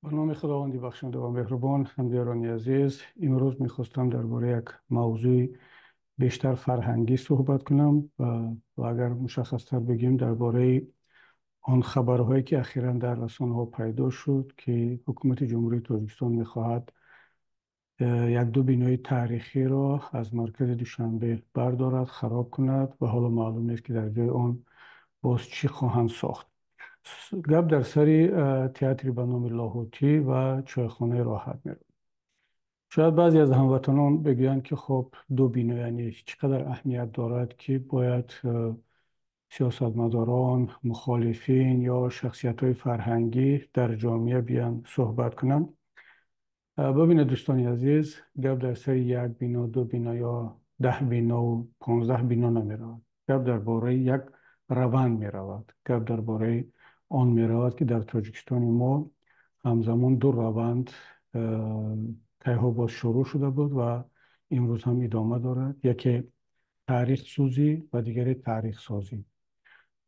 Ба номи Худованди бахшанда ва меҳрубон. Ҳамдиёрони азиз, имрӯз мехостам дар бораи як мавзӯи бештар фарҳангӣ суҳбат кунам ва агар мушаххастар бигӯем, дар бораи он хабарҳое, ки ахиран дар расонаҳо пайдо шуд, ки ҳукумати Ҷумҳурии Тоҷикистон мехоҳад як-ду бинои таърихиро аз маркази Душанбе бардорад, хароб кунад ва ҳоло маълум нест, ки дар ҷои он боз чӣ хоҳанд сохт. Гап дар сари театри ба номи Лоҳутӣ ва чойхонаи Роҳат меравад. Шояд баъзе аз ҳамватанон бигӯянд, ки хуб, ду бино, яъне чӣ қадар аҳамият дорад, ки бояд сиёсатмадорон, мухолифин ё шахсиятҳои фарҳангӣ дар ҷомеа биёнд суҳбат кунанд. Бибинед, дӯстони азиз, гап дар сари як бино, ду бино ё 10 бинову 15 бино намеравад. Гап дар бораи як раванд меравад. Гап дар бораи он меравад, ки дар Тоҷикистони мо ҳамзамон ду раванд кайҳо боз шурӯъ шуда буд ва имрӯз ҳам идома дорад. Яке таърихсӯзӣ ва дигаре таърихсозӣ.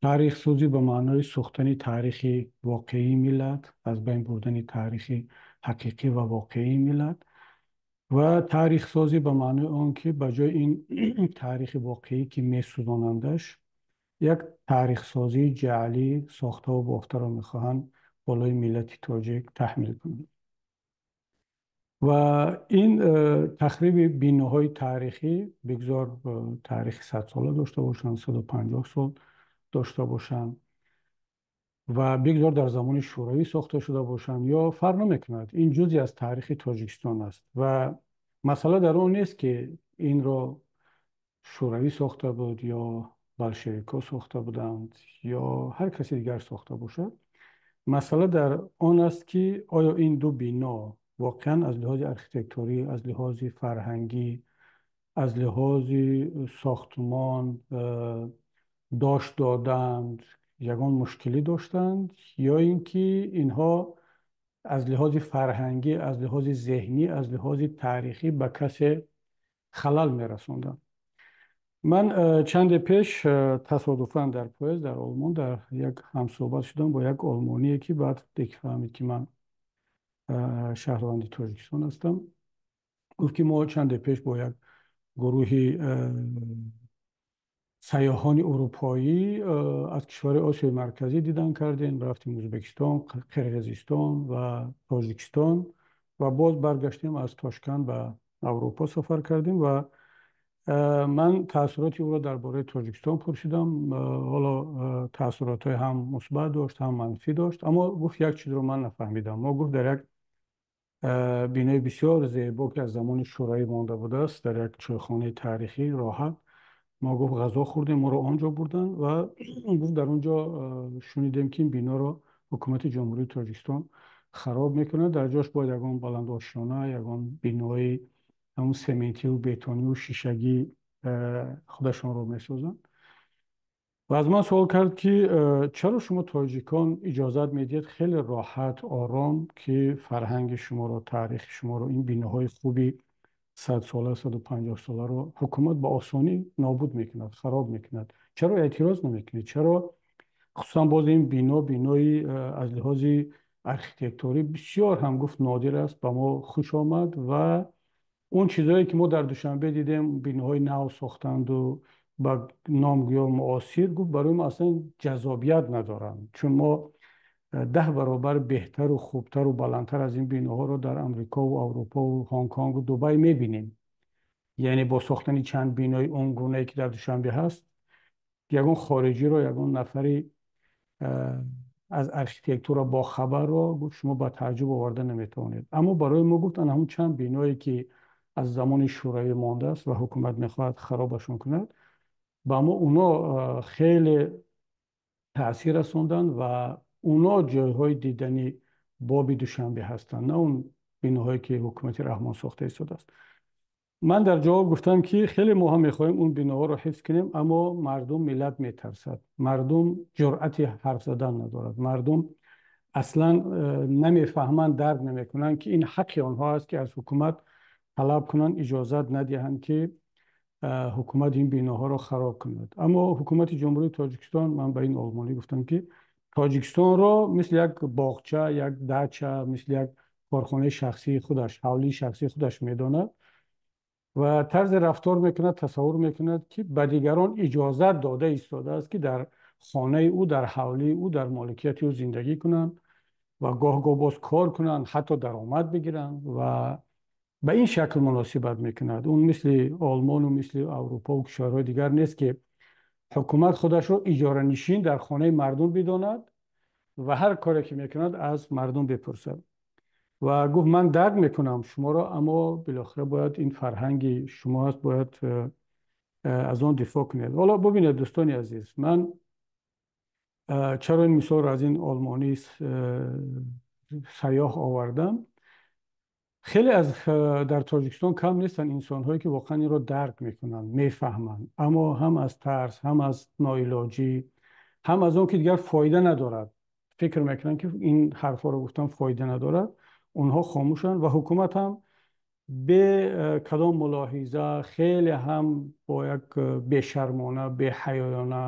Таърихсӯзӣ ба маънои сӯхтани таърихи воқеии миллат, аз байн бурдани таърихи ҳақиқӣ ва воқеии миллат, ва таърихсозӣ ба маънои он, ки ба ҷои ин таърихи воқеӣ, ки месӯзонандаш, як таърихсозии ҷаълӣ, сохтаву бофтаро мехоҳанд болои миллати тоҷик таҳмил кунанд. Ва ин тахриби биноҳои таърихӣ, бигзор таърихи 100сола дошта бошанд, 150 сол дошта бошанд ва бигзор дар замони Шӯравӣ сохта шуда бошанд, ё фарқ намекунад, ин ҷузъе аз таърихи Тоҷикистон аст. Ва масъала дар он нест, ки инро Шӯравӣ сохта буд ё болшевикҳо сохта буданд ё ҳар каси дигар сохта бошад. Масъала дар он аст, ки оё ин ду бино воқеан аз лиҳози архитектурӣ, аз лиҳози фарҳангӣ, аз лиҳози сохтмон дошт доданд, ягон мушкилӣ доштанд, ё ин ки инҳо аз лиҳози фарҳангӣ, аз лиҳози зеҳнӣ, аз лиҳози таърихӣ ба касе халал мерасонданд. Ман чанде пеш тасодуфан дар поезд дар Олмон дар як ҳамсӯҳбат шудам бо як олмоние, ки баъд деки фаҳмид, ки ман шаҳрванди Тоҷикистон ҳастам. Гуфт, ки мо чанде пеш бо як гурӯҳи сайёҳони урупоӣ аз кишварҳои Осиёи Марказӣ дидан кардем, рафтем Ӯзбекистон, Қирғизистон ва Тоҷикистон ва боз баргаштем, аз Тошканд ба Аврупо сафар кардем. Ва ман таассуроти ӯро дар бораи Тоҷикистон пурсидам. Ҳоло таассуротҳои ҳам мусбат дошт, ҳам манфӣ дошт, аммо гуфт, як чизро ман нафаҳмидам. Мо, гуфт, дар як бинои бисёр зебо, ки аз замони Шӯравӣ монда будааст, дар як чойхонаи таърихӣ Роҳат, мо, гуфт, ғазо хӯрдем, моро он ҷо бурданд ва, гуфт, дар он ҷо шунидем, ки ин биноро ҳукумати Ҷумҳурии Тоҷикистон хароб мекунад, дар ҷош бояд ягон баландошёна, ягон бинои ҳамун сементиву бетониву шишагӣ худашонро месозанд. Ва аз ман суол кард, ки чаро шумо тоҷикон иҷозат медиҳед хеле роҳат, ором, ки фарҳанги шуморо, таърихи шуморо, ин биноҳои хуби 100сола, 150соларо ҳукумат ба осонӣ нобуд мекунад, хароб мекунад? Чаро эътироз намекунед? Чаро хусусан боз ин бино бинои аз лиҳози архитектурӣ бисёр ҳам, гуфт, нодир аст, ба мо хуш омад ва он чизҳое, ки мо дар Душанбе дидем, биноҳои нав сохтанду ба ном гӯё муосир, гуфт, барои мо аслан ҷаззобият надоранд, чун мо 10 баробар беҳтару хубтару баландтар аз ин биноҳоро дар Амрикову Аврупову Ҳонконгу Дубай мебинем. Яъне бо сохтани чанд бинои он гунае, ки дар Душанбе ҳаст, ягон хориҷиро, ягон нафари аз архитектура бохабарро, гуфт, шумо ба тааҷҷуб оварда наметавонед. Аммо барои мо, гуфт, ана ҳамун чанд биное, ки аз замони Шӯравӣ мондааст ва ҳукумат мехоҳад харобашон кунад, ба мо уно хеле таъсир расонданд ва уно ҷойҳои дидани боби Душанбе ҳастанд, на он биноҳое, ки ҳукумати Раҳмон сохта истодааст. Ман дар ҷавоб гуфтам, ки хеле мо ҳам мехоҳем он биноҳоро ҳифз кунем, аммо мардум, миллат метарсад, мардум ҷуръати ҳарф задан надорад, мардум аслан намефаҳманд, дарк намекунанд, ки ин ҳаққи онҳо аст, ки аз ҳукумат талаб кунанд, иҷозат надиҳанд, ки ҳукумат ин биноҳоро хароб кунад. Аммо ҳукумати Ҷумҳурии Тоҷикистон, ман ба ин олмонӣ гуфтам, ки Тоҷикистонро мисли як боғча, як дача, мисли як корхонаи шахсии худаш, ҳавлии шахсии худаш медонад ва тарзи рафтор мекунад, тасаввур мекунад, ки ба дигарон иҷозат дода истодааст, ки дар хонаи ӯ, дар ҳавлии ӯ, дар моликияти ӯ зиндагӣ кунанд ва гоҳ-гоҳ боз кор кунанд, ҳатто даромад бигиранд ва ба ин шакл муносибат мекунад. Он мисли Олмон ва мисли Аврупо ва кишварҳои дигар нест, ки ҳукумат худашро иҷоранишин дар хонаи мардум бидонад ва ҳар коре ки мекунад аз мардум бипурсад. Ва гуфт ман дарк мекунам шуморо, аммо билохира бояд ин фарҳанги шумо аст, бояд аз он дифоъ кунед. Ҳоло бубинед дӯстони азиз, ман чаро ин мисолро аз ин олмонӣ сайёҳ овардам. Хеле аз дар Тоҷикистон кам нестанд инсонҳое, ки воқеан инро дарк мекунанд, мефаҳманд, аммо ҳам аз тарс, ҳам аз ноилоҷӣ, ҳам аз он ки дигар фоида надорад, фикр мекунанд, ки ин ҳарфҳоро гуфтан фоида надорад, онҳо хомӯшанд ва ҳукумат ҳам бе кадом мулоҳиза, хеле ҳам бо як бешармона, беҳаёёна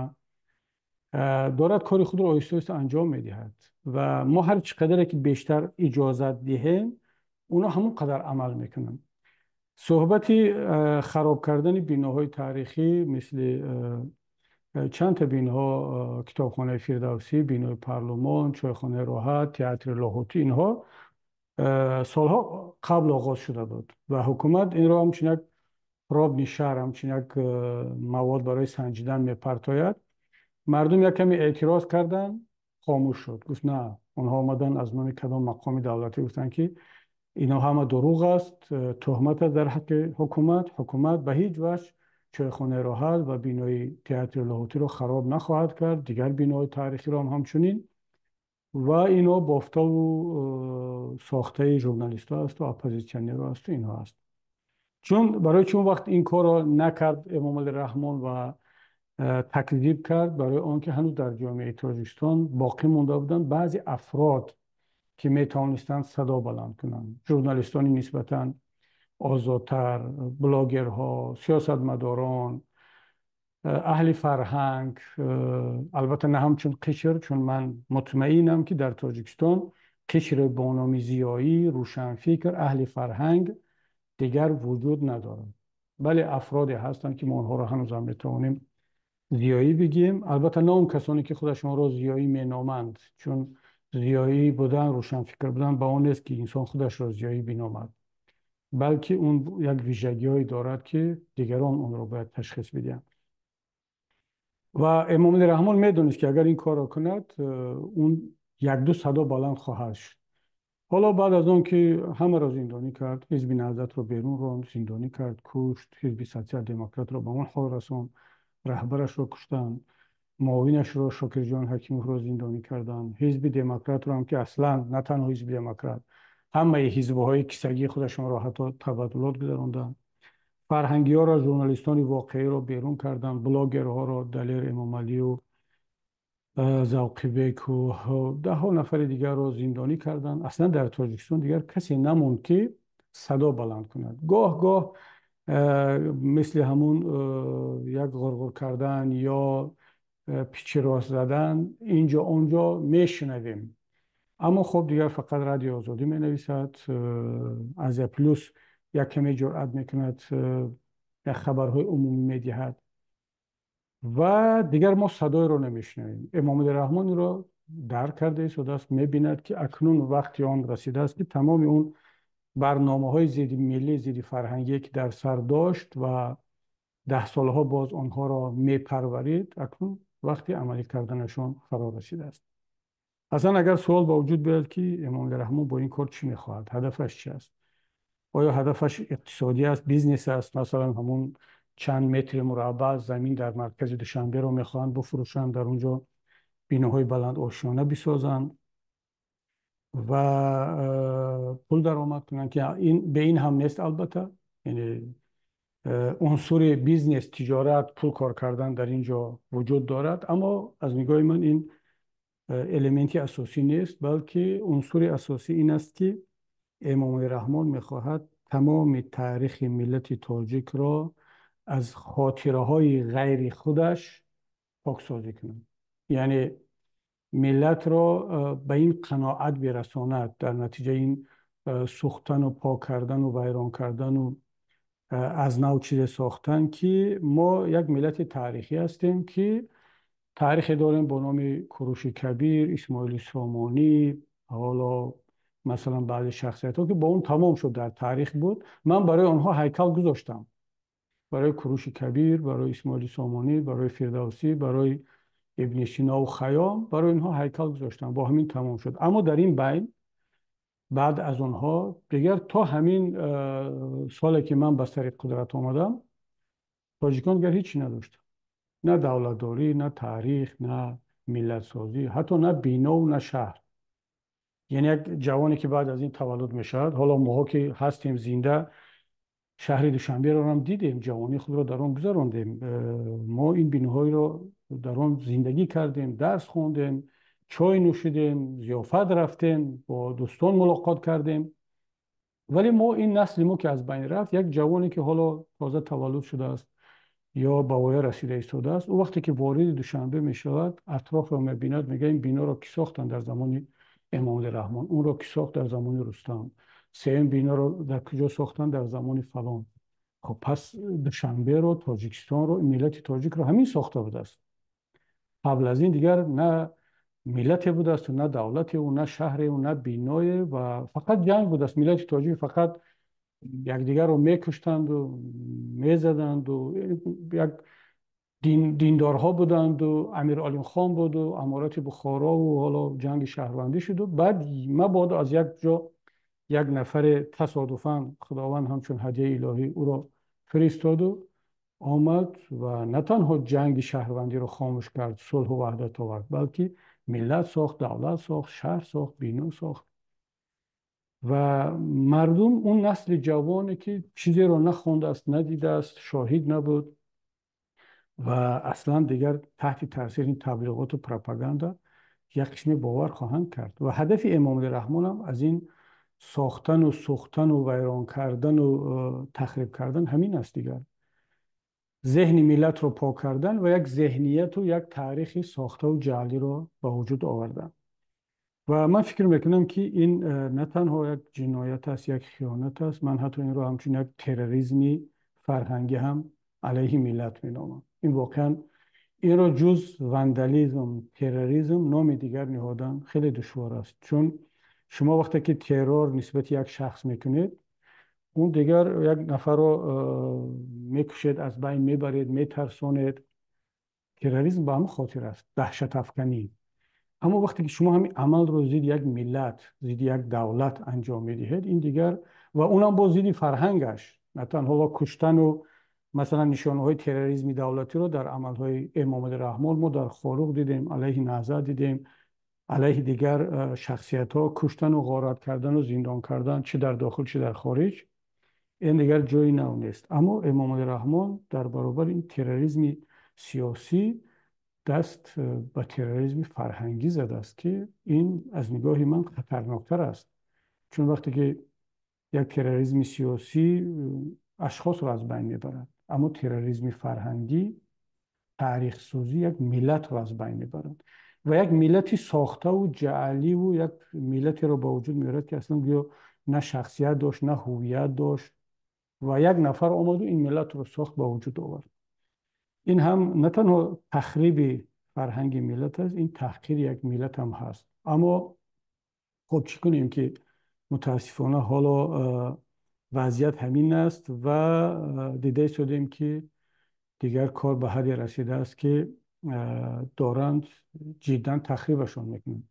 дорад кори худро оҳиста оҳиста анҷом медиҳад ва мо ҳар чӣ қадаре ки бештар иҷозат диҳем, онҳо ҳамон қадар амал мекунанд. Суҳбати хароб кардани биноҳои таърихӣ, мисли чанд та биноҳо, китобхонаи Фирдавсӣ, бинои парлумон, чойхонаи Роҳат, театри Лоҳутӣ, инҳо солҳо қабл оғоз шуда буд ва ҳукумат инро ҳамчун як пробный шар, ҳамчун як мавод барои санҷидан мепартояд. Мардум як каме эътироз карданд, хомӯш шуд. Гуфт на, онҳо омаданд аз номи кадом мақоми давлатӣ гуфтанд, ки инҳо ҳама дурӯғ аст, туҳмат аст дар ҳаққи ҳукумат. Ҳукумат ба ҳеҷ ваҷҳ чойхонаи Роҳат ва бинои театри Лоҳутиро хароб нахоҳад кард, дигар биноҳои таърихиро ҳам ҳамчунин. Ва инҳо бофтаву сохтаи журналистҳо асту оппозитсионерҳо асту инҳо аст. Чун барои чун вақт ин корро накард Эмомалӣ Раҳмон ва такзиб кард, барои он ки ҳанӯз дар ҷомеаи Тоҷикистон боқӣ монда буданд баъзе афрод, ки метавонистанд садо баланд кунанд, журналистони нисбатан озодтар, блогерҳо, сиёсатмадорон, аҳли фарҳанг, албатта на ҳамчун қишр, чун ман мутмаинам, ки дар Тоҷикистон қишри бо номи зиёӣ, рӯшанфикр, аҳли фарҳанг дигар вуҷуд надорад. Бале, афроде ҳастанд, ки мо онҳоро ҳанӯзам метавонем зиёӣ бигӯем, албатта на он касоне, ки худашонро зиёӣ меноманд, чун зиёӣ будан, рӯшанфикр будан ба он нест, ки инсон худашро зиёӣ биномад, балки он як вижагиҳое дорад, ки дигарон онро бояд ташхис бидиҳанд. Ва Эмомалӣ Раҳмон медонист, ки агар ин корро кунад, он як-ду садо баланд хоҳад шуд. Ҳоло баъд аз он ки ҳамаро зиндонӣ кард, ҳизби Наҳзатро берун ронд, зиндонӣ кард, кушт, ҳизби Социал-демократро ба он ҳол расонд, раҳбарашро куштанд, муовинашро Шокирҷон Ҳакимовро зиндонӣ карданд, ҳизби Демократро ҳам, ки аслан на танҳо ҳизби Демократ, ҳамаи ҳизбҳои кисагии худашонро ҳатто табаддулот гузаронданд, фарҳангиҳоро, журналистони воқеиро берун карданд, блогерҳоро, Далер Эмомалию Завқибеку даҳҳо нафари дигарро зиндонӣ карданд. Аслан дар Тоҷикистон дигар касе намонд, ки садо баланд кунад. Гоҳ-гоҳ мисли ҳамун як ғурғур кардан ё пичи рост задан инҷо онҷо мешунавем, аммо хуб дигар фақат Радиои Озодӣ менависад, Азия Плюс як каме ҷуръат мекунад, як хабарҳои умумӣ медиҳад ва дигар мо садоеро намешунавем. Эмомалӣ Раҳмон инро дарк карда истодааст, мебинад, ки акнун вақти он расидааст, ки тамоми он барномаҳои зидди миллӣ, зидди фарҳангие, ки дар сар дошт ва даҳсолаҳо боз онҳоро мепарварид, акнун вақти амалӣ карданашон фаро расидааст. Аслан агар суол ба вуҷуд биёяд, ки Эмомалӣ Раҳмон бо ин кор чӣ мехоҳад, ҳадафаш чи аст? Оё ҳадафаш иқтисодӣ аст, бизнес аст? Масалан, ҳамун чанд метри мураббаъ замин дар маркази Душанберо мехоҳанд бифурӯшанд, дар он ҷо биноҳои баландошёна бисозанд ва пул даромад кунанд, ки бе ин ҳам нест албатта. Яъне унсури бизнес, тиҷорат, пул кор кардан дар ин ҷо вуҷуд дорад, аммо аз нигоҳи ман ин элементи асосӣ нест, балки унсури асосӣ ин аст, ки Эмомалӣ Раҳмон мехоҳад тамоми таърихи миллати тоҷикро аз хотираҳои ғайри худаш поксозӣ кунад. Яъне ملت را به این قناعت برساند، در نتیجه این سوختن و پاک کردن و ویران کردن و از نو چیز ساختن، که ما یک ملت تاریخی هستیم که تاریخ داریم با نام کوروش کبیر، اسماعیل سامانی، حالا مثلا بعضی شخصیت ها که با اون تمام شد در تاریخ بود. من برای آنها هیکل گذاشتم، برای کوروش کبیر، برای اسماعیل سامانی، برای فردوسی، برای ابن سینا و خیام، برای اینها هیکل گذاشتم، با همین تمام شد. اما در این بین بعد از آنها دیگر تا همین سالی که من به سر قدرت آمدم، تاجیکان دیگر هیچی نداشت، نه دولتداری، نه تاریخ، نه ملت سازی، حتی نه بینا و نه شهر. یعنی یک جوانی که بعد از این تولد میشد، حالا ماها که هستیم زنده، شهر دوشنبه را هم دیدیم، جوانی خود را در آن گذراندیم، ما این بیناهای را در آن زندگی کردیم، درس خوندیم، چای نوشیدیم، ضیافت رفتیم، با دوستان ملاقات کردیم. ولی ما این نسل ما که از بین رفت، یک جوانی که حالا تازه تولد شده است یا به وایه رسیده ایستاده است، او وقتی که وارد دوشنبه می شود، اطراف را میبیند، میگه این بینا را کی ساختن در زمان امام رحمان، اون را کی ساخت در زمان رستم، سوم بینا را در کجا ساختن در زمان فلان. خب پس دوشنبه رو، تاجیکستان رو، ملت تاجیک رو همین ساخته بوده است. قبل از این دیگر نه ملت بوده است و نه دولت و نه شهر و نه بینای و فقط جنگ بوده است. ملت تاجیک فقط یکدیگر رو میکشتند و میزدند و یک دیندارها بودند و امیر عالم خان بود و امارت بخارا و حالا جنگ شهروندی شد. و بعد مبادا از یک جا یک نفر تصادفاً خداوند همچون هدیه الهی او را فرستاد و آمد و نه تنها جنگ شهروندی رو خاموش کرد، صلح و وحدت آورد، بلکه ملت ساخت، دولت ساخت، شهر ساخت، بینا ساخت. و مردم اون نسل جوانی که چیزی رو نخونده است، ندیده است، شاهد نبود و اصلا دیگر تحت تاثیر این تبلیغات و پروپاگاندا یک قسم باور خواهند کرد. و هدف امام رحمان هم از این ساختن و سوختن و ویران کردن و تخریب کردن همین است دیگر، ذهن ملت رو پاک کردن و یک ذهنیت و یک تاریخی ساخته و جعلی رو به وجود آوردن. و من فکر میکنم که این نه تنها یک جنایت است، یک خیانت است، من حتی این رو همچون یک تروریسمی فرهنگی هم علیه ملت مینامم. این واقعا این رو جز وندالیزم، تروریسم نام دیگر نهادن خیلی دشوار است. چون شما وقتی که ترور نسبت یک شخص میکنید، اون دیگر یک نفر رو میکشید، از بین میبرید، میترسونید. تروریسم به همین خاطر است، دهشت افکنی. اما وقتی که شما همین عمل رو ضد یک ملت، ضد یک دولت انجام میدهید، این دیگر و اونم با ضد فرهنگش، نه تنها کشتن و مثلا نشانه های تروریسم دولتی رو در عمل های امام رحمان ما در خاروغ دیدیم، علیه نهضت دیدیم، علیه دیگر شخصیت ها کشتن و غارت کردن و زندان کردن، چه در داخل چه در خارج، این دیگر جای نو نیست. اما امام رحمان در برابر این تروریسم سیاسی دست به تروریسم فرهنگی زده است که این از نگاه من خطرناکتر است. چون وقتی که یک تروریسم سیاسی اشخاص را از بین میبرد، اما تروریسم فرهنگی تاریخ سوزی یک ملت را از بین میبرد و یک ملتی ساخته و جعلی و یک ملتی را به وجود میارد که اصلا گویا نه شخصیت داشت نه هویت داشت و یک نفر آمد و این ملت رو ساخت به وجود آورد. این هم نه تنها تخریب فرهنگ ملت است، این تحقیر یک ملت هم هست. اما خب چی کنیم که متاسفانه حالا وضعیت همین است و دیده شدیم که دیگر کار به حدی رسیده است که دارند جدا تخریبشان میکنند.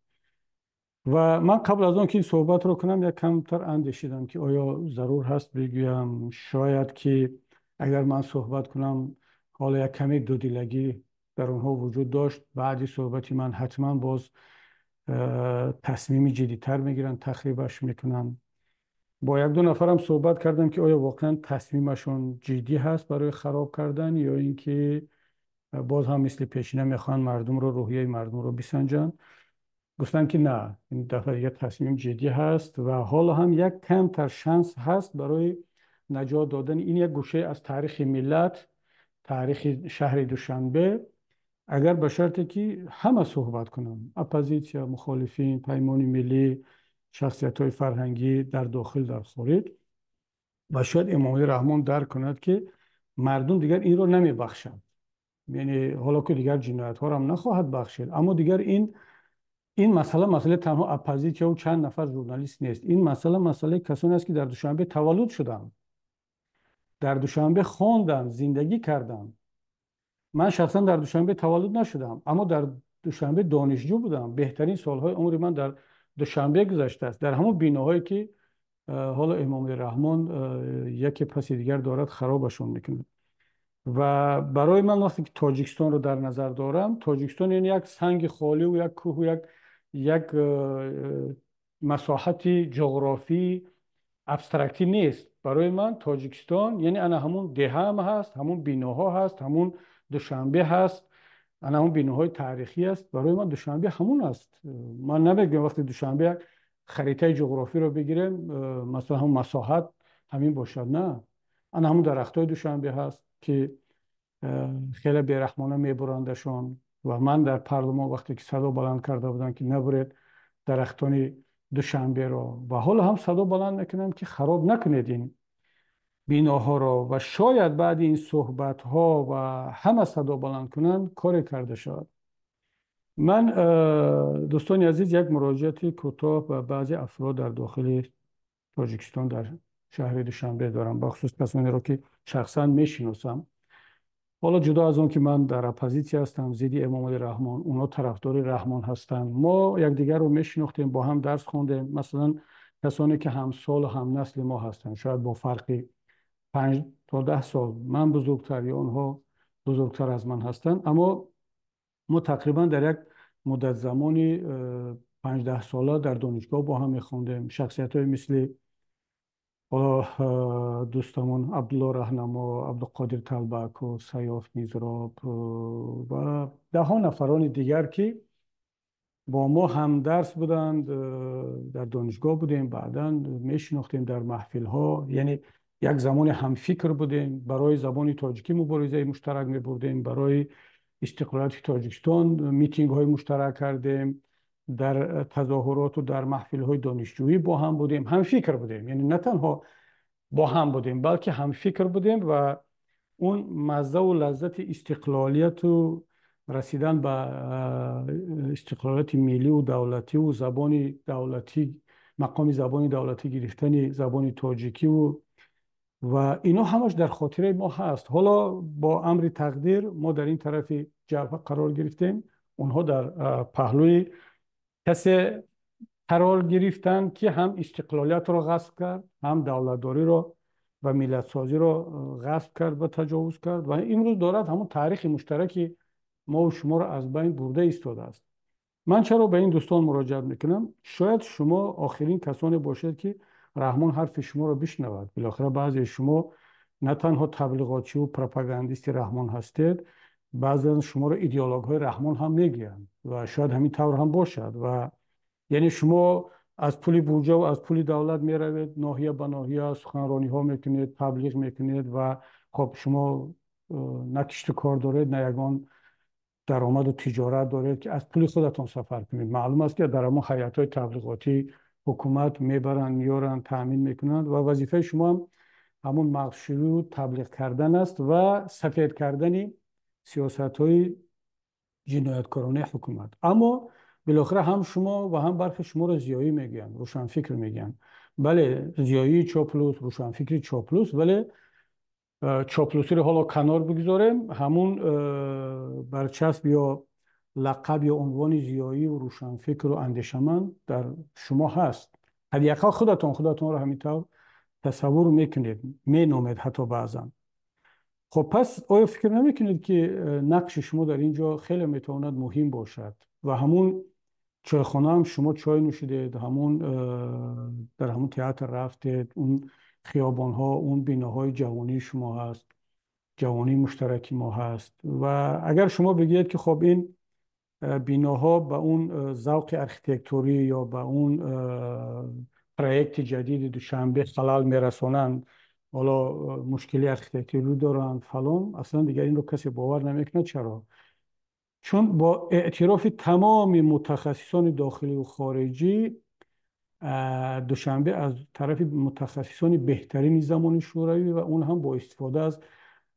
و من قبل از آن که این صحبت رو کنم یک کمتر اندیشیدم که آیا ضرور هست بگویم، شاید که اگر من صحبت کنم حالا یک کمی دودیلگی در آنها وجود داشت، بعدی صحبتی من حتما باز تصمیم جدی‌تر میگیرن، تخریبش میکنن. با یک دو نفرم صحبت کردم که آیا واقعا تصمیمشون جدی هست برای خراب کردن یا اینکه باز هم مثل پیشینه میخوان مردم رو، روحیه مردم رو بسنجن. گفتن که نه، این دفعه دیگه تصمیم جدی هست و حالا هم یک کمتر شانس هست برای نجات دادن این یک گوشه از تاریخ ملت، تاریخ شهر دوشنبه Агар ба шарте ки ҳама суҳбат кунанд, оппозитсия, мухолифин, Паймони миллӣ, шахсиятҳои фарҳангӣ дар дохил, дар хориҷ, ва шояд Эмомалӣ Раҳмон дарк кунад, ки мардум дигар инро намебахшанд. Яъне ҳоло ки дигар ҷиноятҳоро ҳам нахоҳад бахшид, аммо дигар ин масъала масъалаи танҳо оппозитсия ва чанд нафар журналист нест. Ин масъала масъалаи касоне аст, ки дар Душанбе таваллуд шуданд, дар Душанбе хонданд, зиндагӣ карданд. Ман шахсан дар Душанбе таваллуд нашудам, аммо дар Душанбе донишҷӯ будам. Беҳтарин солҳои умри ман дар Душанбе гузаштааст, дар ҳамон биноҳое ки ҳоло Эмомалӣ Раҳмон яке паси дигар дорад харобашон мекунад. Ва барои ман вақте ки Тоҷикистонро дар назар дорам, Тоҷикистон яъне як санги холӣ ва як кӯҳу як масоҳати ҷуғрофии абстрактӣ нест. Барои ман Тоҷикистон яъне ана ҳамун деҳаам ҳаст, ҳамун биноҳо ҳаст, ҳамун Душанбе ҳаст, ана ҳамун биноҳои таърихӣ аст. Барои ман Душанбе ҳамун аст. Ман намегӯям вақте Душанбе як харитаи ҷуғрофиро бигирем, масалан ҳамун масоҳат ҳамин бошад. На, ана ҳамун дарахтҳои Душанбе ҳаст, ки хеле бераҳмона мебурандашон. Ва ман дар парлумон вақте ки садо баланд карда будам, ки набуред дарахтони Душанберо, ва ҳоло ҳам садо баланд мекунам, ки хароб накунед ин биноҳоро. Ва шояд баъди ин суҳбатҳо ва ҳама садо баланд кунанд, коре карда шавад. Ман, дӯстони азиз, як муроҷиати кӯтоҳ ба баъзе афрод дар дохили Тоҷикистон, дар шаҳри Душанбе дорам, бахусус касонеро, ки шахсан мешиносам. Ҳоло ҷудо аз он ки ман дар оппозитсия ҳастам, зидди Эмомалӣ Раҳмон, онҳо тарафдори Раҳмон ҳастанд, мо якдигарро мешинохтем, бо ҳам дарс хондем. Масалан, касоне ки ҳамсолу ҳамнасли мо ҳастанд, шояд бо фарқи 5 то 10 сол ман бузургтар ё онҳо бузургтар аз ман ҳастанд, аммо мо тақрибан дар як муддат замони 5-10 сола дар донишгоҳ бо ҳам мехондем. Шахсиятҳое мисли ҳоло дӯстамон Абдулло Раҳнамо, Абдуқодир Талбаков, Саёф Мизроб ва даҳҳо нафарони дигар, ки бо мо ҳамдарс буданд, дар донишгоҳ будем, баъдан мешинохтем дар маҳфилҳо, яъне як замоне ҳамфикр будем, барои забони тоҷикӣ муборизаи муштарак мебурдем, барои истиқлолияти Тоҷикистон митингҳои муштарак кардем, дар тазоҳуроту дар маҳфилҳои донишҷӯӣ бо ҳам будем, ҳамфикр будем. Яъне на танҳо бо ҳам будем, балки ҳамфикр будем ва он маззаву лаззати истиқлолияту расидан ба истиқлолияти миллию давлативу забони давлатӣ, мақоми забони давлатӣ гирифтани забони тоҷикиву ва ино ҳамаш дар хотираи мо ҳаст. Ҳоло бо амри тақдир мо дар ин тарафи ҷабҳа қарор гирифтем, онҳо дар паҳлӯи касе қарор гирифтанд, ки ҳам истиқлолиятро ғасб кард, ҳам давлатдориро ва миллатсозиро ғасб кард ва таҷовуз кард ва имрӯз дорад ҳамон таърихи муштараки мову шуморо аз байн бурда истодааст. Ман чаро ба ин дӯстон муроҷиат мекунам? Шояд шумо охирин касоне бошед, ки Раҳмон ҳарфи шуморо бишнавад. Билохира баъзеи шумо на танҳо таблиғотчиву пропагандисти Раҳмон ҳастед, баъзан шуморо идеологҳои Раҳмон ҳам мегӯянд ва шояд ҳамин тавр ҳам бошад. Ва яъне шумо аз пули буҷаву аз пули давлат меравед ноҳия ба ноҳия, суханрониҳо мекунед, таблиғ мекунед. Ва хоб, шумо на кишту кор доред, на ягон даромаду тиҷорат доред, ки аз пули худатон сафар кунед. Маълум аст, ки дар ҳамон ҳайатҳои таблиғотӣ ҳукумат мебаранд, меоранд, таъмин мекунанд ва вазифаи шумо ҳам ҳамон мағзшӯию таблиғ кардан аст ва сафед кардани сиёсатҳои ҷинояткоронаи ҳукумат. Аммо билохира ҳам шумо ва ҳам бархе шуморо зиёӣ мегӯянд, рӯшанфикр мегӯянд. Бале, зиёии чоплус, рӯшанфикри чоплус, вале чоплусиро ҳоло канор бигузорем, ҳамун барчасб ё лақаб ё унвони зиёӣ рӯшанфикру андешаманд дар шумо ҳаст. Ҳадди ақал худатон худатонро ҳамин тавр тасаввур мекунед, меномед ҳатто баъзан. Хоб, пас оё фикр намекунед, ки нақши шумо дар ин ҷо хеле метавонад муҳим бошад? Ва ҳамун чойхонаам шумо чой нӯшидед, ҳамун дар ҳамун театр рафтед, он хиёбонҳо, он биноҳои ҷавонии шумо ҳаст, ҷавонии муштараки мо ҳаст. Ва агар шумо бигӯед, ки хоб, ин биноҳо ба он завқи архитектурӣ ё ба он проекти ҷадиди Душанбе халал мерасонанд, ҳоло мушкили архитектурӣ доранд, фалон, аслан дигар инро касе бовар намекунад. Чаро? چون با اعتراف تمام متخصصان داخلی و خارجی دوشنبه از طرف متخصصان بهترین زمان شوروی و اون هم با استفاده از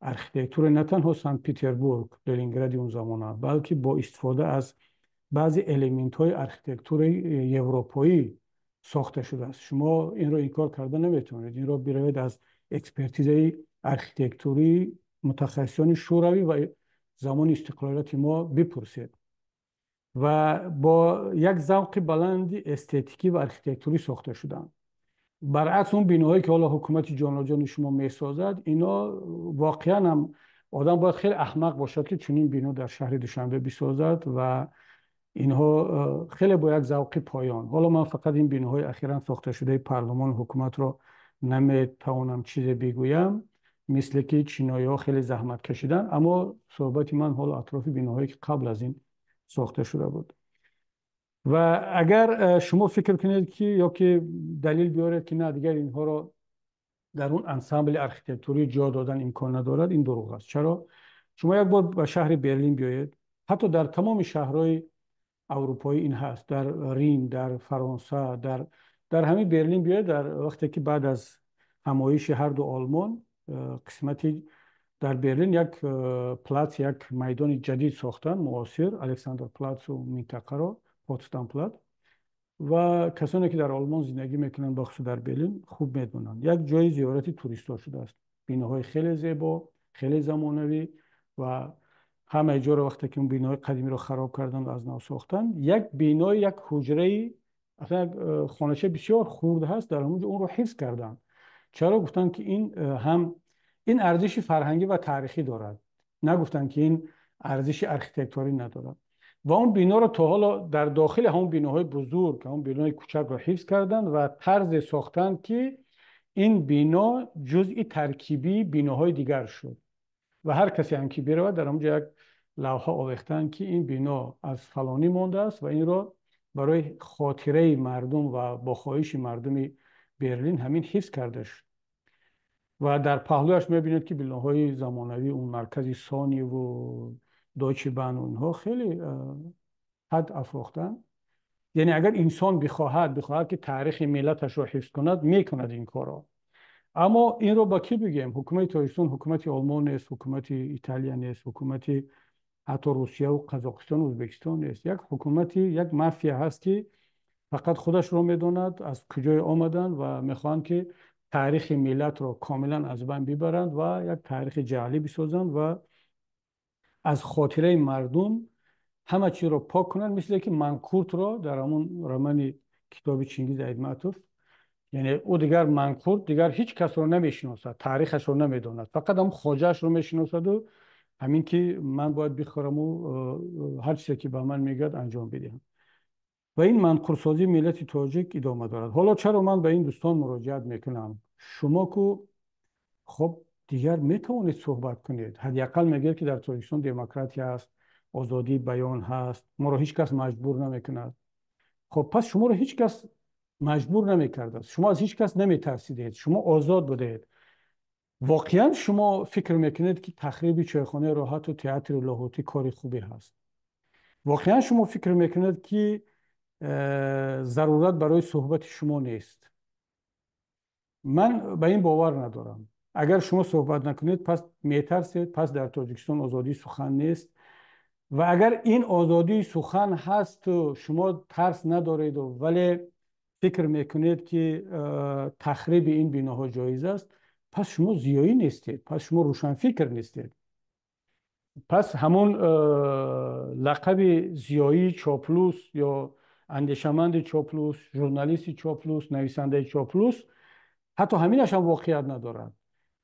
ارخیتکتور نه تنها سن پیتربورگ، لنینگراد اون زمان، بلکه با استفاده از بعضی المنت های ارخیتکتور اروپایی ساخته شده است. شما این را انکار کرده نمیتونید. این را بروید از اکسپرتیز ارخیتکتوری متخصصان شوروی و زمان استقلالیت ما بپرسید و با یک ذوق بلند استتیکی و ارخیتکتوری ساخته شدند. برعکس اون بیناهایی که حالا حکومت جاناجان شما میسازد، اینا واقعا هم آدم باید خیلی احمق باشد که چنین بینا در شهر دوشنبه بسازد و اینها خیلی با یک ذوق پایان. حالا من فقط این بیناهای اخیرا ساخته شده پارلمان حکومت را نمیتوانم چیز بگویم، مثل که چینایی ها خیلی زحمت کشیدن، اما صحبت من حالا اطراف بیناهایی که قبل از این ساخته شده بود. و اگر شما فکر کنید که یا که دلیل بیارید که نه دیگر اینها را در اون انسامبل ارخیتکتوری جا دادن امکان ندارد، این دروغ است. چرا؟ شما یک بار به شهر برلین بیایید، حتی در تمام شهرهای اروپایی این هست، در رین، در فرانسه، در همین برلین بیایید، در وقتی که بعد از همایش هر دو آلمان قسمتی در برلین یک پلاتس، یک میدان جدید ساختن معاصر، الکساندر پلاتس و منطقه را، پوتسدام پلات، و کسانی که در آلمان زندگی میکنند بخصوص در برلین خوب میدونند یک جای زیارت توریست ها شده است. بیناهای خیلی زیبا، خیلی زمانوی و همه جا رو وقتی که اون بینای قدیمی رو خراب کردن و از نو ساختن، یک بینای، یک حجره، اصلا یک خانه‌چه بسیار خرد هست، در همونجا اون رو حفظ کردن. چرا؟ گفتن که این هم این ارزش فرهنگی و تاریخی دارد، نگفتن که این ارزش ارخیتکتوری ندارد. و اون بینا رو تا حالا در داخل همون بیناهای بزرگ، همون بینای کوچک رو حفظ کردن و طرز ساختن که این بینا جزئی ترکیبی بیناهای دیگر شد و هر کسی هم که برود در اونجا یک لوحه آویختن که این بینا از فلانی مانده است و این را برای خاطره مردم و با خواهش مردم برلین همین حفظ کرده شد. و در پهلویش میبینید که بیناهای زمانوی اون مرکز سانی و دویچه بان اونها خیلی حد افروختن. یعنی اگر انسان بخواهد که تاریخ ملتش رو حفظ کند، میکند این کارا. اما این رو با کی بگیم؟ حکومت تاجیکستان حکومت آلمان نیست، حکومت ایتالیا نیست، حکومت حتی روسیه و قزاقستان و ازبکستان نیست. یک حکومتی، یک مافیا هست که فقط خودش رو میدوند از کجای آمدن و میخوان که تاریخ ملت رو کاملا از بین ببرند و یک تاریخ جعلی بسازند و از خاطره مردم همه چی رو پاک کنند، مثل که منکورت رو در همون رمان کتاب چینگیز ایدماتوف، یعنی او دیگر منکورت دیگر هیچ کس رو نمیشناسد، تاریخش رو نمیدوند، فقط هم خواجهش رو میشناسد و همین که من باید بخورم و هر چیزی که به من میگد انجام بدهم. و این منقورسازی ملت تاجیک ادامه دارد. حالا چرا من به این دوستان مراجعت میکنم؟ شما که خب دیگر میتوانید صحبت کنید، حداقل میگه که در تاجیکستان دموکراتی است، آزادی بیان هست، ما را هیچ کس مجبور نمیکند. خب پس شما را هیچ کس مجبور نمیکرد است، شما از هیچ کس نمیترسیدید، شما آزاد بودید. واقعا شما فکر میکنید که تخریب چایخانه راحت و تئاتر لاهوتی کار خوبی هست؟ واقعا شما فکر میکنید که ضرورت برای صحبت شما نیست؟ من به این باور ندارم. اگر شما صحبت نکنید پس میترسید، پس در تاجیکستان آزادی سخن نیست. و اگر این آزادی سخن هست و شما ترس ندارید و ولی فکر میکنید که تخریب این بیناها جایز است، پس شما زیایی نیستید، پس شما روشن فکر نیستید. پس همون لقب زیایی چاپلوس یا اندیشمند چاپلوس، ژورنالیست چاپلوس، نویسنده چاپلوس، حتی همینش هم واقعیت ندارد.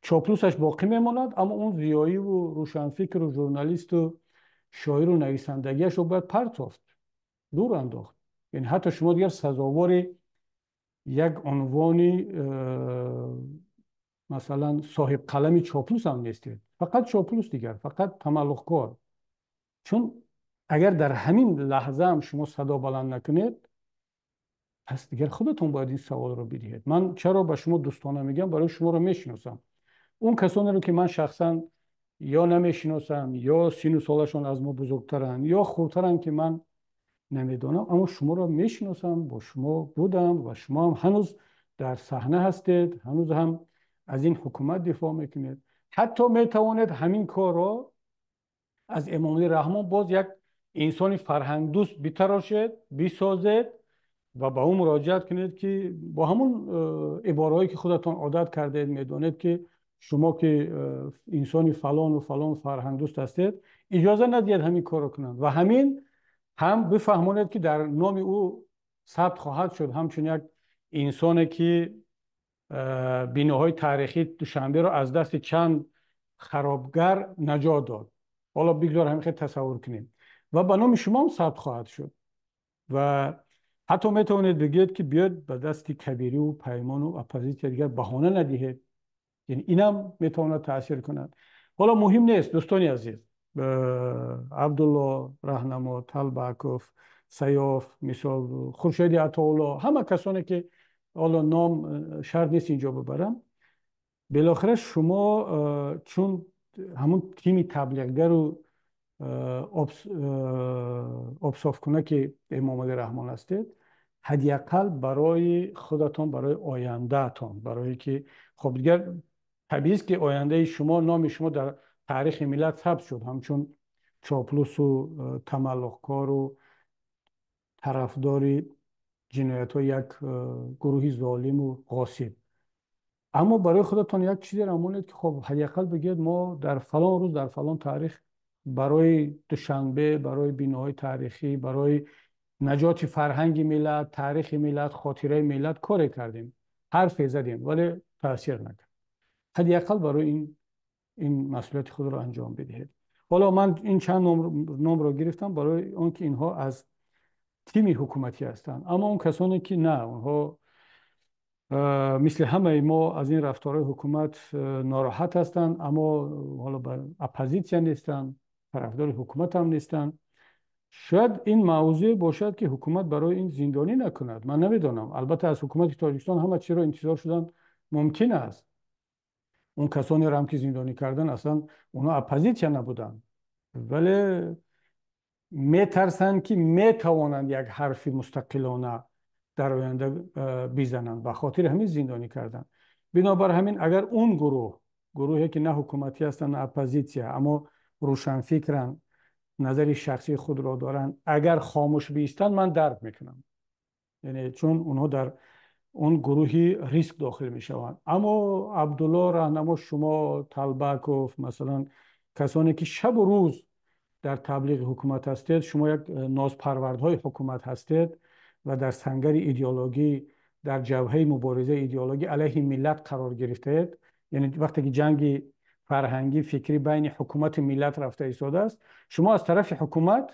چاپلوسش باقی میماند، اما اون زیایی و روشنفکر و ژورنالیست و شاعر و نویسندگیش رو باید پرتافت، دور انداخت. یعنی حتی شما دیگر سزاوار یک عنوانی مثلا صاحب قلم چاپلوس هم نیستید، فقط چاپلوس دیگر، فقط تملقکار. چون اگر در همین لحظه هم شما صدا بلند نکنید، پس دیگر خودتون باید این سوال رو بدهید. من چرا به شما دوستانه میگم؟ برای شما رو میشناسم. اون کسانی رو که من شخصا ё намешиносам, ё сину солашон аз мо бузургтаранд, ё хурдтаранд, ки ман намедонам, аммо шуморо мешиносам, бо шумо будам ва шумо ҳам ҳанӯз дар саҳна ҳастед, ҳанӯз ҳам аз ин ҳукумат дифоъ мекунед. Ҳатто метавонед ҳамин корро аз Эмомалӣ Раҳмон боз як инсони фарҳангдӯст битарошед, бисозед ва ба ӯ муроҷиат кунед, ки бо ҳамон ибораҳое ки худатон одат кардаед, медонед ки шумо ки инсони фалон ва фалон фарҳангдӯст ҳастед, иҷоза надиҳед ҳамин корро кунанд ва ҳамин ҳам бифаҳмонед, ки дар номи ӯ сабт хоҳад шуд ҳамчун як инсоне ки биноҳои таърихии Душанберо аз дасти чанд харобгар наҷот дод. Ҳоло бигзор ҳамин хел тасаввур кунем ва ба номи шумо ҳам сабт хоҳад шуд. Ва ҳатто метавонед бигӯед, ки биёед ба дасти Кабирӣ Паймону оппозитсия дигар баҳона надиҳед. Яъне инам метавонад таъсир кунад. Ҳоло муҳим нест, дӯстони азиз, Абдулло Раҳнамо, Талбаков, Саёф, мисол Хуршеди Атоулло, ҳама касоне ки ҳоло ном шарт нест инҷо бибарам, билохира шумо чун ҳамун тими таблиғгару обсофкунаки Эмомалӣ Раҳмон ҳастед, ҳадди ақал барои худатон, барои ояндаатон, барое ки хоб дигар табиист ки ояндаи шумо, номи шумо дар таърихи миллат сабт шуд ҳамчун чоплусу тамаллуқкору тарафдори ҷиноятҳои як гурӯҳи золиму ғосиб. Аммо барои худатон як чизеро монед, ки хоб ҳадди ақал бигӯед, мо дар фалон рӯз, дар фалон таърих барои Душанбе, барои биноҳои таърихӣ, барои наҷоти фарҳанги миллат, таърихи миллат, хотираи миллат коре кардем, ҳарфе задем, вале таъсир накард. Ҳадди ақал барои ин масъулияти худро анҷом бидиҳед. Ҳоло ман ин чанд номро гирифтам барои он ки инҳо аз тими ҳукуматӣ ҳастанд, аммо он касоне ки на, онҳо мисли ҳамаи мо аз ин рафторҳои ҳукумат нороҳат ҳастанд, аммо ҳоло ба оппозитсия нестанд, тарафдори ҳукумат ҳам нестанд. Шояд ин мавзӯе бошад, ки ҳукумат барои ин зиндонӣ накунад, ман намедонам. Албатта аз ҳукумати Тоҷикистон ҳама чизро интизор шудан мумкин аст. Он касонеро ҳам ки зиндонӣ кардан, аслан онҳо оппозитсия набуданд, вале метарсанд, ки метавонанд як ҳарфи мустақилона дар оянда бизананд, ба хотири ҳамин зиндонӣ карданд. Бинобар ҳамин агар он гурӯҳ, гурӯҳе ки на ҳукуматӣ ҳастанд, на оппозитсия, аммо рӯшанфикранд, назари шахсии худро доранд, агар хомӯш биистанд, ман дарк мекунам, яъне чун онҳо дар он гурӯҳи риск дохил мешаванд. Аммо Абдулло Раҳнамо, шумо, Талбаков, масалан, касоне ки шабу рӯз дар таблиғи ҳукумат ҳастед, шумо як нозпарвардҳои ҳукумат ҳастед ва дар сангари идеологӣ, дар ҷабҳаи муборизаи идеологӣ алайҳи миллат қарор гирифтаед. Яъне вақте ки ҷанги фарҳангӣ, фикрӣ байни ҳукумату миллат рафта истодааст, шумо аз тарафи ҳукумат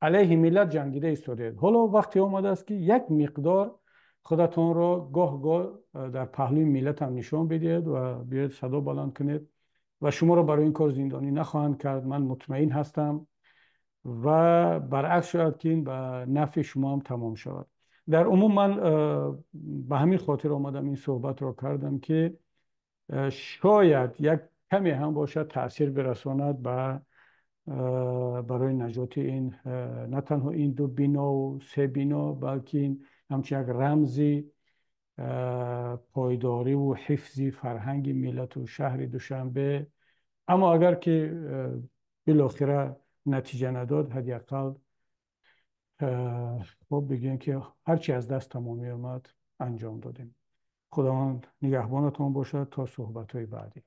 алайҳи миллат ҷангида истодаед. Ҳоло вақте омадааст, ки як миқдор худатонро гоҳ-гоҳ дар паҳлӯи миллат ҳам нишон бидиҳед ва биёед садо баланд кунед ва шуморо барои ин кор зиндонӣ нахоҳанд кард, ман мутмаин ҳастам, ва баръакс шояд ки ин ба нафъи шумо ҳам тамом шавад. Дар умум ман ба ҳамин хотир омадам ин суҳбатро кардам, ки шояд як каме ҳам бошад таъсир бирасонад ба барои наҷоти ин на танҳо ин ду бинову се бино, балки ин ҳамчун як рамзи пойдориву ҳифзи фарҳанги миллату шаҳри Душанбе. Аммо агар ки билохира натиҷа надод, ҳадди ақал хуб бигӯем, ки ҳарчи аз дастамон меомад, анҷом додем. Худованд нигаҳбонатон бошад то суҳбатҳои баъдӣ.